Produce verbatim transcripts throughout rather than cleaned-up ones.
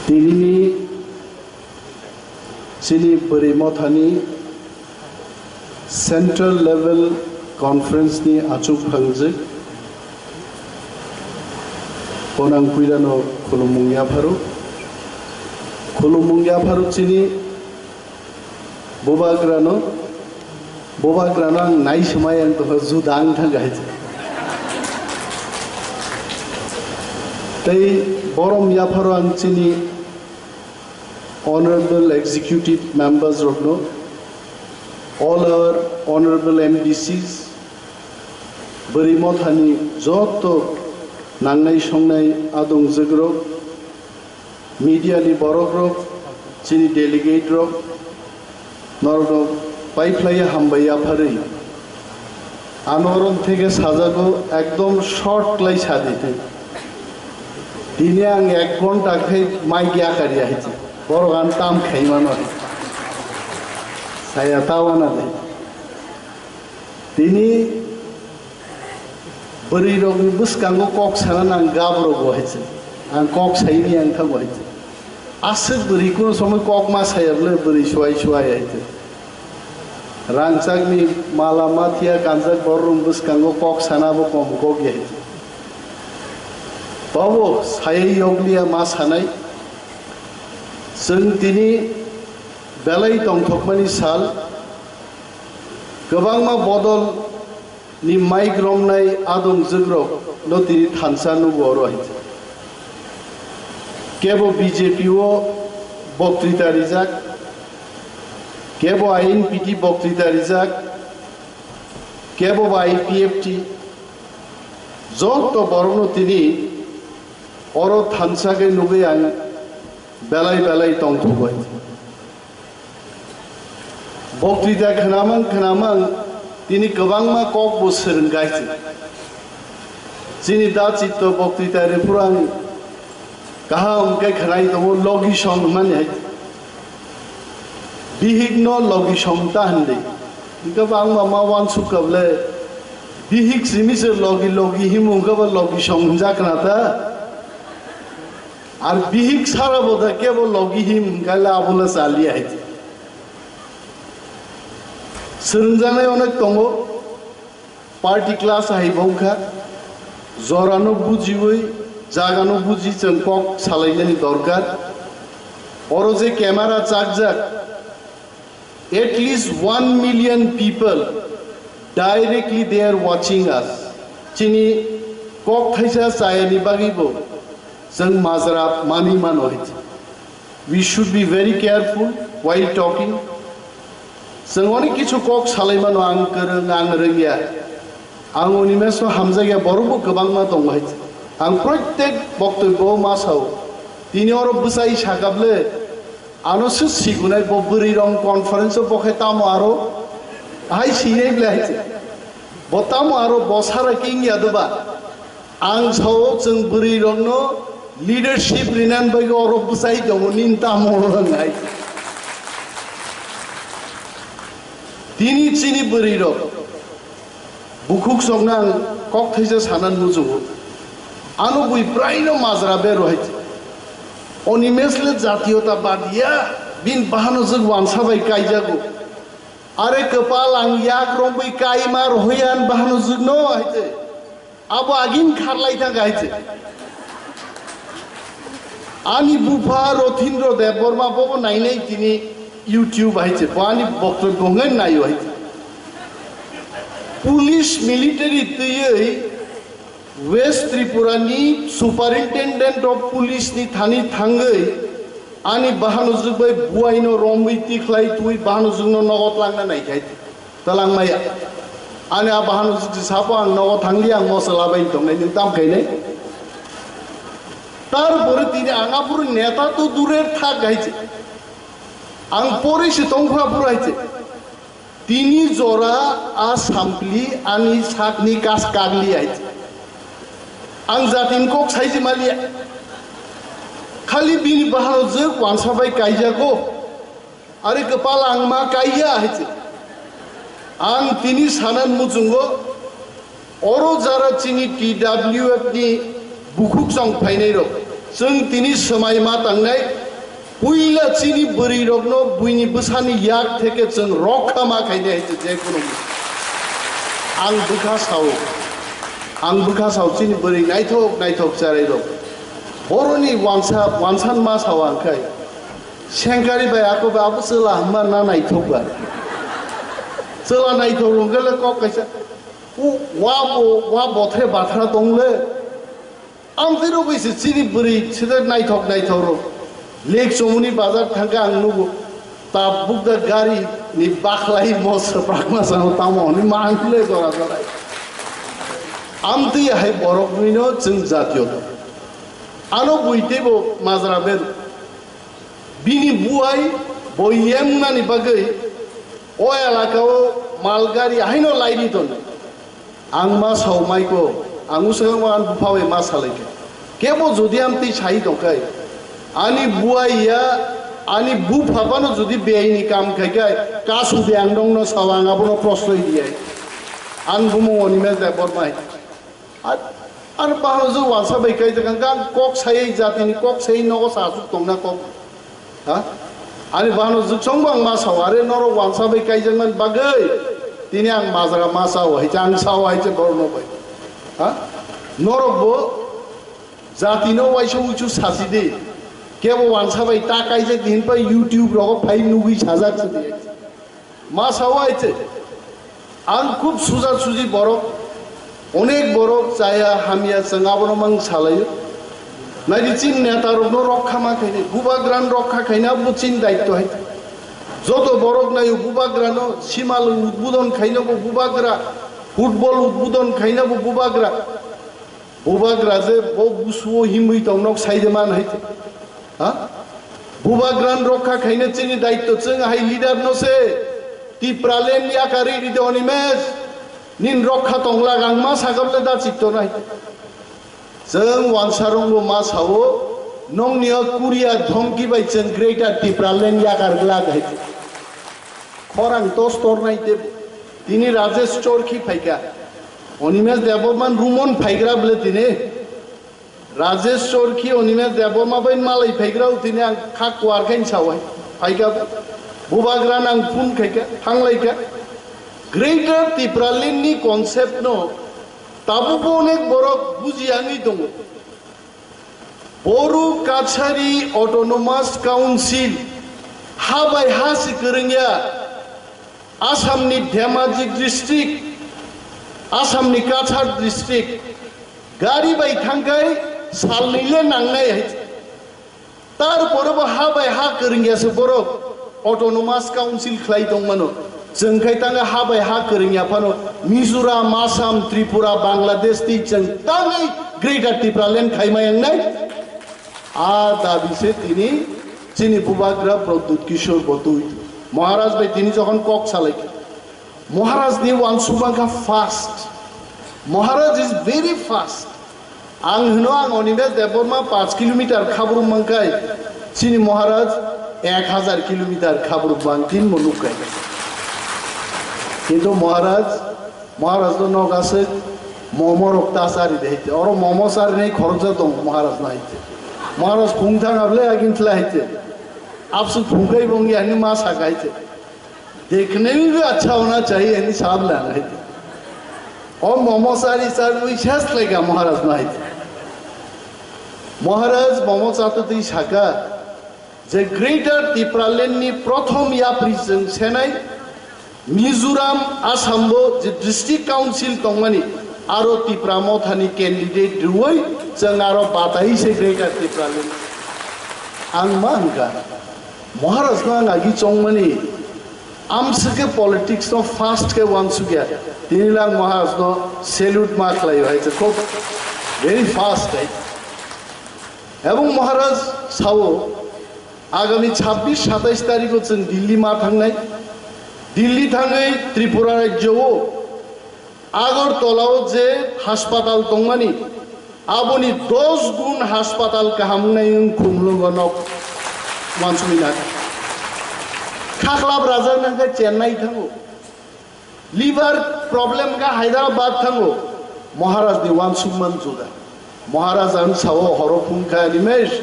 Tinini chini bwrwi mothani Central Level Conference ni achuk phangjak bonang puilano khulumung yapharo. Khulumung yapharo chini bubagrano, bubagrano ang nai swmai ang tongkha juda ang thang hai. Tei borom yapharo ang chini Honorable Executive Members rokno, all our Honorable M D Cs, bwrwi mothani joto nangnai songnai adong jwkrok, media ni borok rok, chini delegate rok, norok paiphlaiya hambai yapharwi. Ano orom theke sajago ekdom short klai sadi tei. Tini ang ek ghonta khe mai gya kari ahai. Borok ang tam khai mano. Saya tawana de. Tini bwrwi rokni bwskango kok sana nang gabro bo hai se. Ang kok saini ang thago hai se. Aswk bwrwi kuno somoi kok ma saya bwle bwrwi suai suai hai se. Rangchakni mala mathiya kanjak borok bwskango kok sana bo kom kok ya hai se. Bobo sayai yokliya ma sanai. Chwng tini belai tongthokmani sal. Kwbangma bodol ni mic romnai adong jwkrok no tini thansa nugo oro hai. Kebo B J P o boktrita rijak, kebo I N P T boktrita rijak, kebo ba I P F T, joto borokno tini oro thansa khe nugwi ang belai belai tongthogwi. Boktrita khnamang khnamang tini kwbangma kok bo swrwngkha hai se. Chini da chitto boktrita rwphuru ang kaham khe khnai tongo logi song hwnmani hai. Bihik no logi song ta hwndwi. Hwnkhe bo ang ma ma uansuk kha bwle bihik simi se logi logi himo hwnkhe bo logi song hwnjak khna ta. Ar bihik sara bo da kebo logi him hwnkhe le abo le chaliya hai. Swrwngjaknai onek tongo, party class hai bo wngkha, jorano bujiwi, jagano buji chwng kok salainani dorkar. Oro je camera chakjak, at least one million people directly they are watching us. Chini kok thaisa chayani bagwi bo chwng majra mani mano hai. We should be very careful while talking. Chwng onek kichu kok salai mano, ang kwrwng, ang rwngya. Ang unimeso hamjakya borok bo kwbangma tongo hai. Ang proitek boktobyo ma sao. Tini oro bwsai sakable. Ano se sigunai bo bwrwi rong conference o bo khe tamo aro hai sinai ble hai se. Bo tamo aro bo sara king ya doba. Ang sao chwng bwrwi rokno leadership rinan bagwi oro bwsai tongo nin tamo rong hai. Tini chini bwrwi rok. Bukhuk sokno ang kok thaisa sana muchungo. Ano bui praino majra bero hai. Oni mesle jatiyota badiya bin bahano jwk wansa bai kaijago. Are kwpal ang yak rombui kaima rohoyan bahano jwkno hai te. Abo agin kharlai thang hai te. Ani bupha Rothindro Debbarma bobo nainai tini YouTube hai se, bo ani boktobyo hwnwi naio hai se. Police military twiwi West Tripura ni Superintendent of Police ni thani thangwi ani bahanojwk bai buaino romwi tikhlai twi bahanojwkno nogo tlangna naikha hai se. Twlang maya. Ani a bahanojwk se sapo ang nogo thangli ang mosola bai tongnai nwng tam khainai. Tarpore tini ang aphuru neta to durer thak hai se. Ang pore se tongkha phuru hai se. Tini jora a sampli ani sakni kas kagli hai se. Ang jatin kok saiji maliya. Khali bini bahanojwk wansa bai kaijago. Are kwpal ang ma kaiya hai se. Ang tini sanan muchungo. Oro jara chini T W F ni bukhuk chong phainai rok, Chwng tini swmai ma tangnai, puila chini bwrwi rokno buini bwsani yak theke chwng rokha ma khainai hai je kuno. Ang bwkha sao, ang bwkha sao chini bwrwi naithok naithok cherai rok. Boroni wansa, wansan ma sao ang khai. Sengkari bai ako bai abo chwla hwnma na naithok ba. Chwla naithok rwngkhe le kok kaisa. U, wa bo, wa bothre bathra tong le. Amtwi rwgwi se chini bwrwi side naithok naithok rw. Lake Chomoni bazar thangkhe ang nugo. Tabuk da gari ni bakhlai mo swprakma sano tamo hwnwi ma ang le jora jora. Amtwi hai borok nwino chwng jatio. Ano bui teibo majra ber. Bini buai bo yem nani bagwi o elaka o mal gari haino lairi tono. Ang ma sao maiko, ang uswkang ma ang bupha bai ma salaikha. Kebo jodi amtwi sai tongkhai, ani buai ya, ani bupha phano jodi beaini kam khaikhai, kasu de ang nongno sao ang abono prosroi riyai. Ang bumung Animesh Debbarma hai. Ar, ar bahano je wansa bai kaijak ang kok sai jatini kok sai nogo sa asuk tongna kok. Ha? Ani bahano je chongbo ang ma sao, are norok wansa bai kaijakmani bagwi tini ang majra ma sao hai, ang sao hai se borokno bai. Ha? Norok bo jatino waisa uisu sasi di. Kebo wansa bai ta kaijak di hinpai YouTube rogo phai nugwi sajak se di. Ma sao hai se. Ang khub suja suji borok, onek borok chaya hamya chwng abono mang salaio. Naidi chini neta rokno rokha ma khainai, bubagrano rokha khaina bo chini daitto hai. Joto borok naio bubagrano simal udbodon khaina bo bubagra, football udbodon khaina bo bubagra. Bubagra je bo busuo himwi tong nok sai de man hai. Ha? Bubagrano rokha khaina chini daitto chwng hai leader no se. Tipraland yakarwi ride Animesh. Nin rokha tong lak ang ma sagap le da chitto nai. Chwng wansa rong bo ma sao nongni o Korea dhomki bai chwng Greater Tipraland yakar glak hai. Khorang tos tornai te tini Rajesh Chorkhi phaikha. Animesh Debbarma rumon phaigra bwle tini. Rajesh Chorkhi, Animesh Debbarma bai malai phaigra tini ang kha kuar khain sao hai. Phaikha bubagra nang phone khaikha, thanglaikha. Greater Tipraland ni concept no tabukbo onek borok buji yangwi tongo. Boru Kachari Autonomous Council ha bai ha se kwrwngya. Assamni Dhemaji district, Assamni Cachar district, gari bai thangkhai salnwi le nangnai hai. Tarpore bo ha bai ha kwrwngya se borok Autonomous Council khlai tongmano. Chwng khai tangkha ha bai ha kwrwngya phano Mizoram, Assam, Tripura, Bangladesh twi chwng tangwi Greater Tipraland khaima yangnai. A dabi se tini chini bubagra Pradyut Kishore bo twi. Maharaj bai tini jokhon kok salai kha, Maharaj ni uansukma kha fast. Maharaj is very fast. Ang hwno ang Animesh Debbarma panch kilometer khabrwng mangkhai, chini Maharaj ek hazar kilometer khabrwng mangkhin mo nukkhai. Kintu Maharaj, Maharaj no nok aswk momo rok ta chari de haite. Oro momo charinai khoroksa tongo Maharaj no haite. Maharaj phung thang able agin tla haite. Absu phung khai bong yani ma saka haite. देखने में भी अच्छा होना चाहिए, यानी साहब लाना है। O momo chari chari ui ses laga Maharaj no hai. Maharaj momo chato twi saka je Greater Tipraland ni prothom yapri chwng senai Mizoram, Assam bo je district council tongmani aro Tipra Motha ni candidate rwui chwng aro batai se Greater Tipraland. Ang ma hwnkha Maharaj no ang agi chongmani amswk khe politics no fast khe uansukya. Tini lang Maharaj no salute ma khlaio hai khe khub very fast hai. Ebong Maharaj sao agami chhabbish satais tarikh o chwng Delhi ma thangnai. Delhi thangwi Tripura rajyo o Agartala o je haspatal tongmani, aboni dos gun haspatal kaham wngnai wng khumlwngo nok wansuknai. Khaklap rajak nangkhe Chennai thango. Liver problem khe Hyderabad thango. Maharaj ni wansukman juda. Maharaj ang sao horo phungkha Animesh.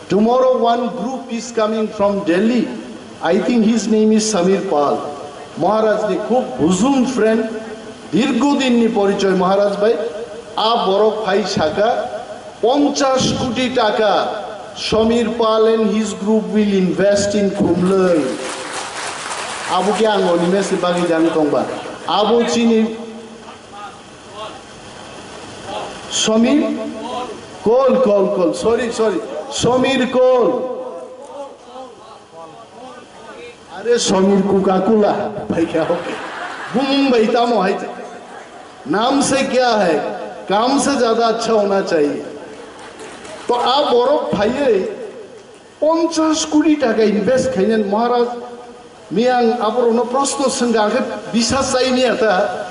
Tomorrow one group is coming from Delhi. I think his name is Samir Pal. Maharaj ni khub bujung friend, dirgo din ni porichoy Maharaj bai. A borok phai saka ponchash koti taka Samir Pal and his group will invest in Khumlwng. Abo khe ang Animesh ni bagwi jang tongba. Abo chini Samir? Kol, kol, kol. Sorry, sorry. Samir Kol. अरे Sameer Coca Cola भाई क्या हो गया? Bumung bai tamo hai te. नाम से क्या है? काम से ज्यादा अच्छा होना चाहिए. To a borok phaiye ponchash koti taka invest khainani Maharaj. Miyang aborokno proshno swngkha, ang khe bisas chai miya ta.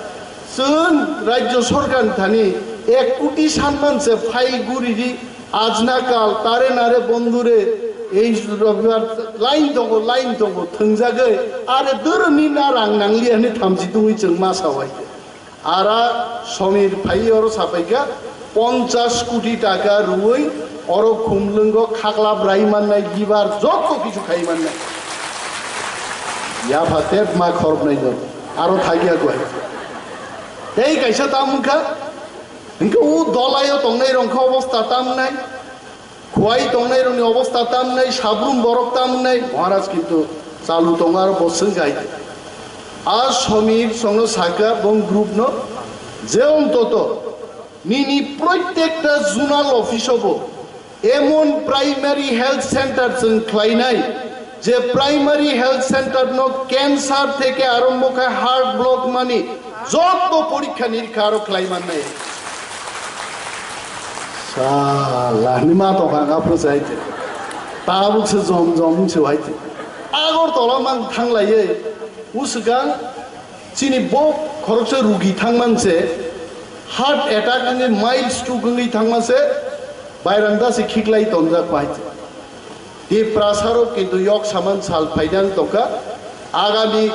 Chwng rajyo sorkar thani ek koti sanman se file guri di, ajna kal, tare nare bondhu re, ei robibar line tongo, line tongo, thwngjagwi, are dwrwni na rang nangliya hwnwi thamchi tungwi chwng ma sawai. Ara Samir phai oro sapaikha, ponchash koti taka rwui oro Khumlwngo khaklap rai mannai, liver jotto kichu khai mannai. Yapha tep ma khoroknai no, aro thagya guai. Tei kaisa ta wngkha, hinkhe o dolaio tongnai rok khe obostha tamnai. Khuai tongnairokni obostha tamnai, sabrum borok tamnai, Maharaj kintu chalu tongo aro bo swngkha hai. A Samir chwngno sakha bong group no je ontoto nini proitekta zonal office o bo emon primary health center chwng khlainai je primary health center no cancer theke arombo khai heart block mani jotto porikha nirikha aro khlai mannai. Sala ni ma tong kha phru sai te. Tabuk se jom jom se hai te. Agartala mang thang lai ye. Uswkang chini bo khoroksa rugi thang man se. Heart attack ni mild stroke wngwi thang man se. Bairang da se khiklai tonjak pai te. Tiprasarok kintu yok saman sal phaidang tongkha. Agami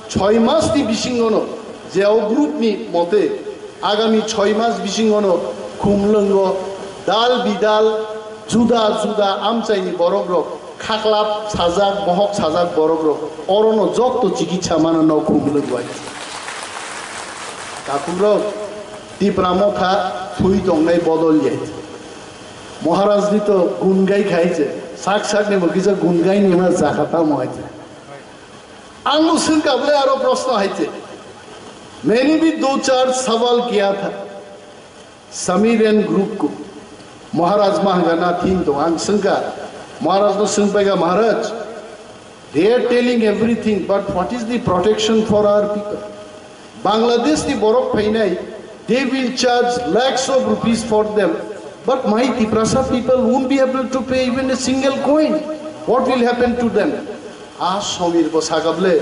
choi mas ni bisingono je o group ni mote agami choi mas bisingono Khumlwngo dal bidal juda juda amchaini borokrok khaklap sajak, bohok sajak borokrok orono jotto chikitsa mano no Khumlwng bai. Takhumrok Tipra motha thui tongnai bodol ye. Maharaj ni to gungai khai je, sak sak ni bo kisa gungai ni ma jakha tamo hai je. Ang no swngkha bole aro proshno hai je. Maine bhi do char sawal kiya tha. Samir and group ko. Maharaj mahanga na thing to ang swngkha. Maharaj no swngpaikha Maharaj. They are telling everything, but what is the protection for our people? Bangladesh ni borok phainai, they will charge lakhs of rupees for them, but my Tiprasa people won't be able to pay even a single coin. What will happen to them? A Samir bo sakable,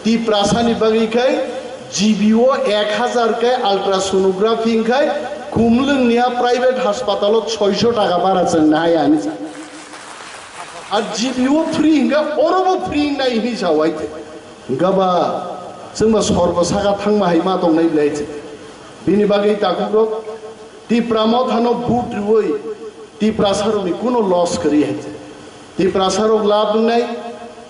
Tiprasa ni bagwi khai G B O ek hazar khai ultrasonography khai Khumlwng niya private hospital o soiso taka bara chwng nai ani sa. Ar G B O free hingkha, orobo free wngnai hini sa wai te. Hingkha ba, chwng ba sorbo saka thangma hai ma tongnai belai se. Bini bagwi takhuk rok Tipra mothano vote rwui Tiprasa rokni kuno loss kwrwi hai se. Tiprasa rok lab wngnai,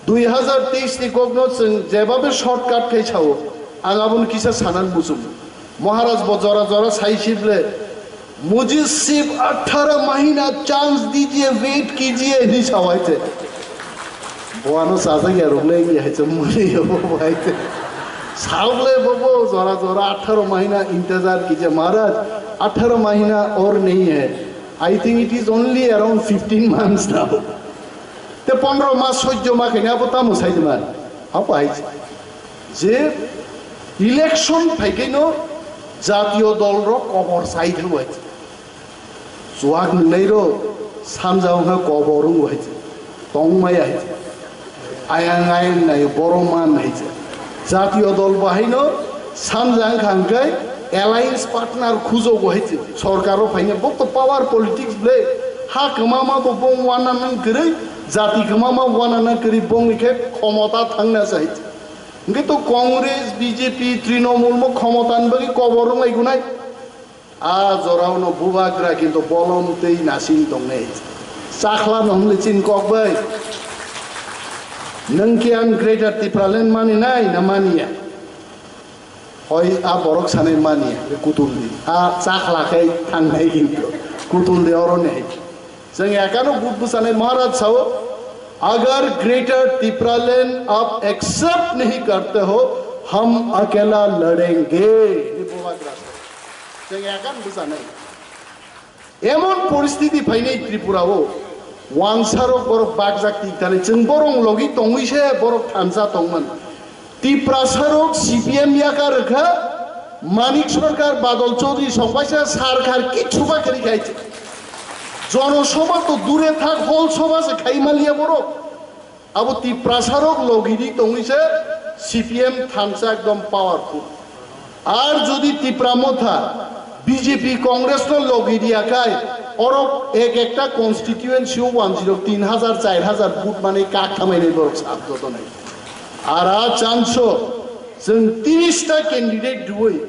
dui hazar teis ni kokno chwng jebabe shortcut khai sao, ang abono kisa sanan muchung. Maharaj bo jora jora sai si ble, मुझे सिर्फ अठारह महीना चांस दीजिए, वेट कीजिए, hini sao hai te. Bo ano sajak ya rok le ya hai te, muli ya bo hai te. Sao le bo bo jora jora अठारह महीना इंतजार कीजिए महाराज, अठारह महीना और नहीं है. I think it is only around fifteen months now. Te pondro mas, soddo mas khaina abo tamo sai de man. Abo hai je election phaikheno jatiyo dol rok kobor sai thangbai. Chuak nwngnai rok samjak wngkha kobor wngbai. Tongmaya hai. Ayang ayang nai borok man hai. Jatiyo dol bahaino samjak wngkha hwnkhe alliance partner khujogo hai. Sorkaro phaina bo to power politics ble. Ha kwmama bo bong wana nang kwrwi, jati kwmama wana nang kwrwi bongni khe khomota thangna chai. Hwnkhe to Congress, B J P, Trinamool mo khomotani bagwi kobor wnglai gunai. A jorao no bubagra kintu bolom tei nasing tongnai. Chakhlano hwnwi chini kok bai. Nwng khe ang Greater Tipraland mani nai na mani ya? Hoi a borok sanai mani ya, kutul di. A chakhla khai thangnai kintu. Kutul di oro nai. Chwng ekano but bwchanai Maharaj sao, "Agar Greater Tipraland aap accept nahi karte ho, hum akela ladenge." Ni bubagra sao. Chwng ekano bwchanai. Emon poristiti phainai Tripura o, wangsarok borok bakjak tiktani, chwng borok logi tongwi se borok thansa tongman. Tiprasarok C P M yaka rwkha, Manik Sarkar, Badal Chaudhary sokbaisa sarkar kichu ba kwrwi khai. Jono Sabha to dure thak, Hol Sabha se khai maliya borok. Abo Tiprasarok logidi tongwi se C P M thansa ekdom powerful. Ar jodi Tipra Motha B J P Congress no logidi akai, orok ek ekta constituency o wanjirok tin hajar, char hajar vote mane kak thamai nai borok sab joto nai. Ar a chance o chwng tiris ta candidate rwui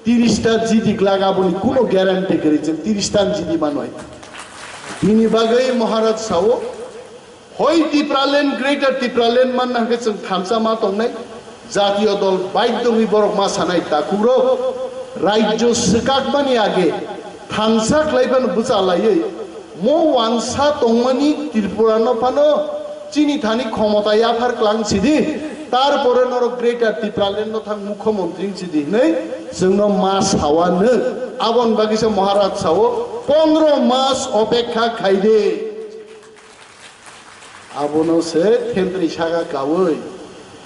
tiris ta jidi glak, aboni kuno guarantee kwrwi, chwng tiris ta jidi manwi. Bini bagwi Maharaj sao, hoi Tipraland, Greater Tipraland manna hwnkhe chwng thansa ma tongnai, jatiyo dol baidhyo wngwi borok ma sanai, takhukrok, rajyo swkakmani age thansa khlai phano bwcha laiwi, mo wansa tongmani Tripura no phano chini thani khomota yaphar klang sidi, tarpore norok Greater Tipraland no thang mukhyamantri wng sidi hinwi chwngno ma sawa nw. Aboni bagwi se Maharaj sao, "Pondro mas opekha khaide." Abono se thentri saka kaui.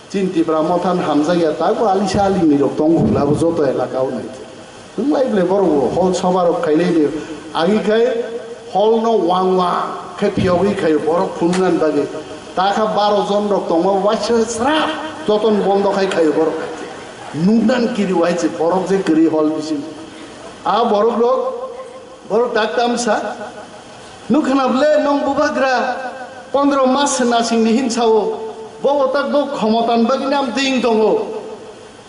Chini Tipra Mothan hamjakya, tago alisa alini rok tongo hwla, abo joto elaka o nai. Chwng lai ble borok bo hol soba rok khainai ni agi khai hol no wang wang khe phiyogwi khaio borok phunuknani bagwi. Ta kha baro jon rok tongma waisa srap joton bondo khai khaio borok. Nuknan kiri waise borok je kwrwi hol bisingo. A borok rok Borok tak tamsa, "Nukha na ble nong bubagra pondro mas se nasing ni hin sao, bo bo tak bo khomotan bagwi nam ding tongo."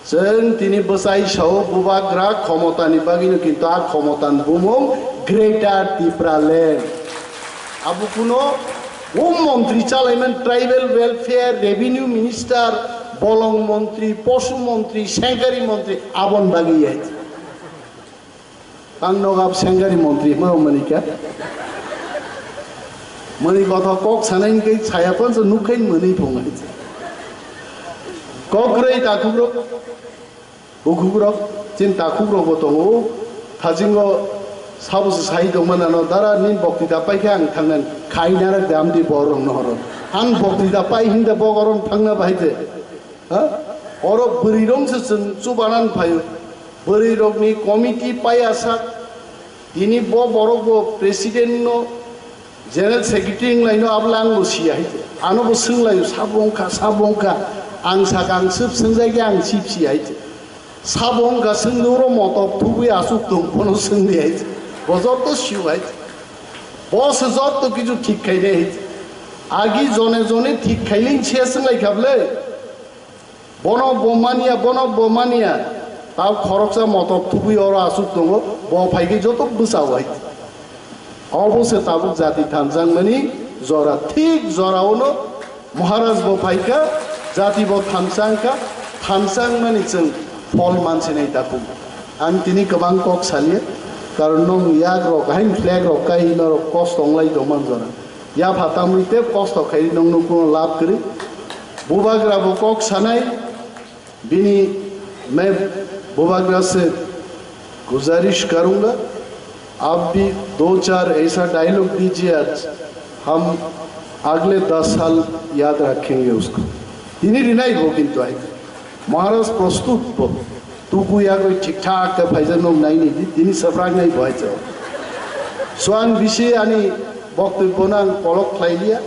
Chwng tini bwchai sao bubagra khomotani bagwino, kintu a khomotan bumung Greater Tipraland. Abo kuno Home Montri chalaiman, Tribal Welfare, Revenue Minister, Bolong Montri, Posu Montri, Sengkari Montri, abon bagwi yai. Ang nogap sengari montri hwnwi manikha. Mani kotha kok sanai hwnkhe saya pansa nukhain mani phungai. Kok rei takhukrok, bukhukrok, chin takhukrok bo tongo. Thajingo sabo se sai tongmani ano dara nin bokti da paikha ang thangnan khaina rak de amdi borok no horo. Ang bokti da pai hinde bok oron thangna bahai de. Ha? Oro bwrwi rok se chwng chubanan phaio. Bwrwi rokni committee paiya sak. Tini bo borok bo president no, general secretary wnglaino, abla ang bo siya hai. Ano bo swnglaio, sabo wngkha, sabo wngkha. Ang saka ang swp swngjak ya, ang sip siya hai. Sabo wngkha swngdi oro motok thubui aswk tong phano swngdi hai. Bo joto siyo hai. Bo se joto kichu thik khainai hai. Agi jone jone thik khailin se swnglaikha bwle. Bono bo manya, bono bo manya. Ta khoroksa motok thubui oro aswk tongo, bo phaikhe joto bwchao hai. Obo se tabuk jati thanjakmani jora, thik joraono Maharaj bo phaikha, jati bo thansa wngkha, thansa wngmani chwng phol mansinai tabuk. Ang tini kwbang kok salia, karon nwng yak rok, hain flag rok kai norok kosto wnglai tongman jora. Yapha tamwi tei kosto khai nwng nukung lab kwrwi. Bubagra bo kok sanai, bini मैं बुबाग्रा से गुजारिश करूंगा, आप भी दो चार ऐसा डायलॉग दीजिए आज, हम अगले दस साल याद रखेंगे उसको। Tini rinai bo kintu ai. Maharaj prostut bo. Tuku yagwi thik thak khe phaijak nok nai ni di, tini swprak nai bo hai chao. Suan bisi ani boktwi bono ang kolok khlai liya.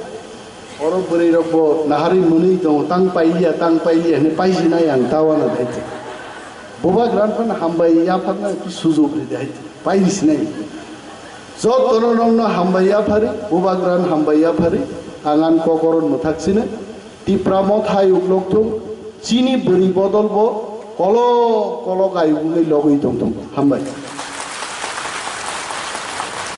Oro bwrwi rok bo naharwi mwnwi tongo, tang pai liya, tang pai liya hwnwi paisi nai ang tawana dai. Bubagrano phano hambai yapharna ki sujok ri dai. Pai sinai. Jotono nokno hambai yaphari, Bubagrano hambai yaphari, ang ani kokoron mwthak sini. Tipra Motha hai uklok thung, chini bwrwi bodol bo kolok kolok ayuk wngwi logwi tong thung. Hambai.